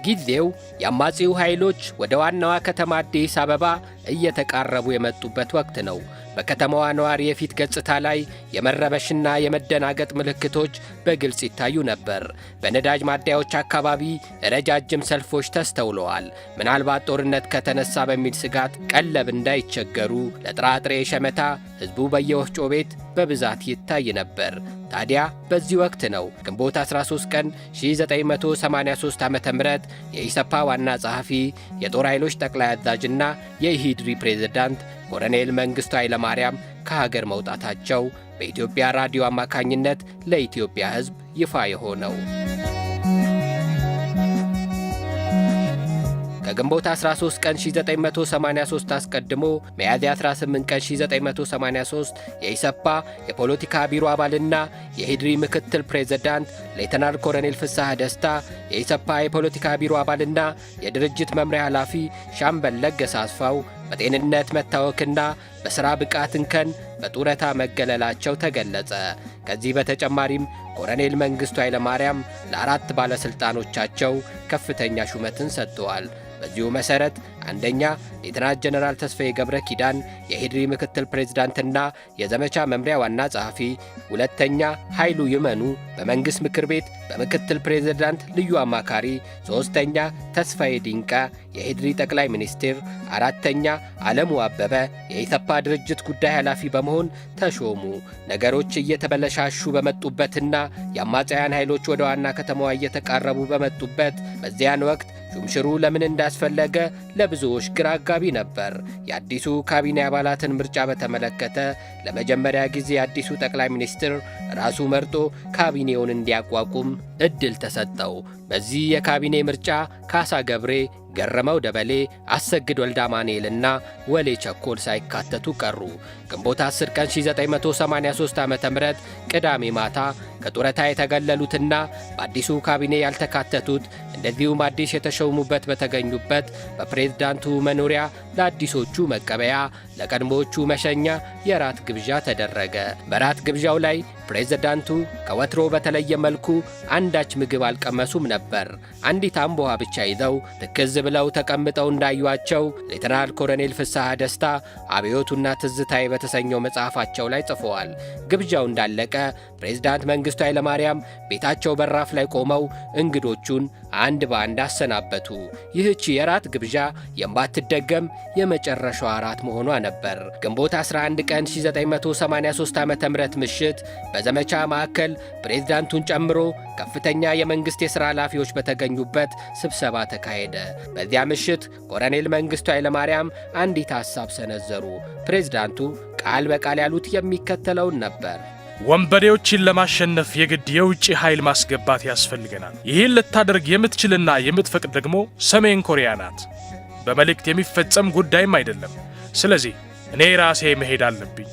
ጊዜው የአማጺው ኃይሎች ወደ ዋናዋ ከተማ አዲስ አበባ እየተቃረቡ የመጡበት ወቅት ነው። በከተማዋ ነዋሪ የፊት ገጽታ ላይ የመረበሽና የመደናገጥ ምልክቶች በግልጽ ይታዩ ነበር። በነዳጅ ማደያዎች አካባቢ ረጃጅም ሰልፎች ተስተውለዋል። ምናልባት ጦርነት ከተነሳ በሚል ስጋት ቀለብ እንዳይቸገሩ ለጥራጥሬ ሸመታ ሕዝቡ በየወፍጮ ቤት በብዛት ይታይ ነበር። ታዲያ በዚህ ወቅት ነው ግንቦት 13 ቀን 1983 ዓ.ም የኢሰፓ ዋና ጸሐፊ፣ የጦር ኃይሎች ጠቅላይ አዛዥና የኢሂድሪ ፕሬዝዳንት ኮሎኔል መንግሥቱ ኃይለማርያም ከሀገር መውጣታቸው በኢትዮጵያ ራዲዮ አማካኝነት ለኢትዮጵያ ሕዝብ ይፋ የሆነው። ከግንቦት 13 ቀን 1983 አስቀድሞ ሚያዝያ 18 ቀን 1983 የኢሰፓ የፖለቲካ ቢሮ አባልና የኢሕዲሪ ምክትል ፕሬዝዳንት ሌተናል ኮሎኔል ፍስሐ ደስታ፣ የኢሰፓ የፖለቲካ ቢሮ አባልና የድርጅት መምሪያ ኃላፊ ሻምበል ለገሰ አስፋው በጤንነት መታወክና በሥራ ብቃት እንከን በጡረታ መገለላቸው ተገለጸ። ከዚህ በተጨማሪም ኮሎኔል መንግሥቱ ኃይለማርያም ለአራት ባለሥልጣኖቻቸው ከፍተኛ ሹመትን ሰጥተዋል። በዚሁ መሠረት አንደኛ ሌተናንት ጀነራል ተስፋዬ ገብረ ኪዳን የኢሕዲሪ ምክትል ፕሬዝዳንትና የዘመቻ መምሪያ ዋና ጸሐፊ፣ ሁለተኛ ኃይሉ ይመኑ በመንግሥት ምክር ቤት በምክትል ፕሬዝዳንት ልዩ አማካሪ፣ ሦስተኛ ተስፋዬ ዲንቃ የኢሕዲሪ ጠቅላይ ሚኒስትር፣ አራተኛ ዓለሙ አበበ የኢሰፓ ድርጅት ጉዳይ ኃላፊ በመሆን ተሾሙ። ነገሮች እየተበለሻሹ በመጡበትና የአማጽያን ኃይሎች ወደ ዋና ከተማዋ እየተቃረቡ በመጡበት በዚያን ወቅት ሹምሽሩ ለምን እንዳስፈለገ ለብዙዎች ግራ አጋቢ ነበር። የአዲሱ ካቢኔ አባላትን ምርጫ በተመለከተ ለመጀመሪያ ጊዜ የአዲሱ ጠቅላይ ሚኒስትር ራሱ መርጦ ካቢኔውን እንዲያቋቁም እድል ተሰጠው። በዚህ የካቢኔ ምርጫ ካሳ ገብሬ፣ ገረመው ደበሌ፣ አሰግድ ወልዳማንኤልና ወሌ ቸኮል ሳይካተቱ ቀሩ። ግንቦት 10 ቀን 1983 ዓ.ም ቅዳሜ ማታ ከጡረታ የተገለሉትና በአዲሱ ካቢኔ ያልተካተቱት እንደዚሁም አዲስ የተሾሙበት በተገኙበት በፕሬዝዳንቱ መኖሪያ ለአዲሶቹ መቀበያ፣ ለቀድሞዎቹ መሸኛ የራት ግብዣ ተደረገ። በራት ግብዣው ላይ ፕሬዝዳንቱ ከወትሮ በተለየ መልኩ አንዳች ምግብ አልቀመሱም ነበር። አንዲት አምቦ ውሃ ብቻ ይዘው ትክዝ ብለው ተቀምጠው እንዳዩአቸው ሌተናል ኮሎኔል ፍስሐ ደስታ አብዮቱና ትዝታዬ በተሰኘው መጽሐፋቸው ላይ ጽፈዋል። ግብዣው እንዳለቀ ፕሬዝዳንት መንግሥቱ ኃይለማርያም ቤታቸው በራፍ ላይ ቆመው እንግዶቹን አንድ በአንድ አሰናበቱ። ይህች የራት ግብዣ የማትደገም የመጨረሻዋ ራት መሆኗ ነበር። ግንቦት 11 ቀን 1983 ዓ.ም ምሽት በዘመቻ ማዕከል ፕሬዝዳንቱን ጨምሮ ከፍተኛ የመንግሥት የሥራ ኃላፊዎች በተገኙበት ስብሰባ ተካሄደ። በዚያ ምሽት ኮሎኔል መንግሥቱ ኃይለማርያም አንዲት ሐሳብ ሰነዘሩ። ፕሬዝዳንቱ ቃል በቃል ያሉት የሚከተለውን ነበር። ወንበዴዎችን ለማሸነፍ የግድ የውጭ ኃይል ማስገባት ያስፈልገናል። ይህን ልታደርግ የምትችልና የምትፈቅድ ደግሞ ሰሜን ኮሪያ ናት። በመልእክት የሚፈጸም ጉዳይም አይደለም። ስለዚህ እኔ ራሴ መሄድ አለብኝ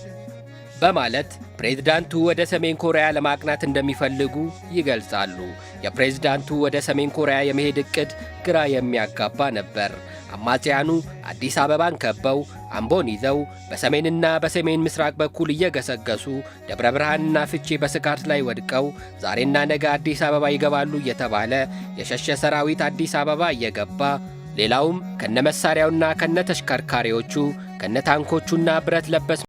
በማለት ፕሬዝዳንቱ ወደ ሰሜን ኮሪያ ለማቅናት እንደሚፈልጉ ይገልጻሉ። የፕሬዝዳንቱ ወደ ሰሜን ኮሪያ የመሄድ ዕቅድ ግራ የሚያጋባ ነበር። አማጽያኑ አዲስ አበባን ከበው አምቦን ይዘው በሰሜንና በሰሜን ምስራቅ በኩል እየገሰገሱ ደብረ ብርሃንና ፍቼ በስጋት ላይ ወድቀው ዛሬና ነገ አዲስ አበባ ይገባሉ እየተባለ የሸሸ ሰራዊት አዲስ አበባ እየገባ ሌላውም ከነመሳሪያውና ከነተሽከርካሪዎቹ ከነታንኮቹና ብረት ለበስ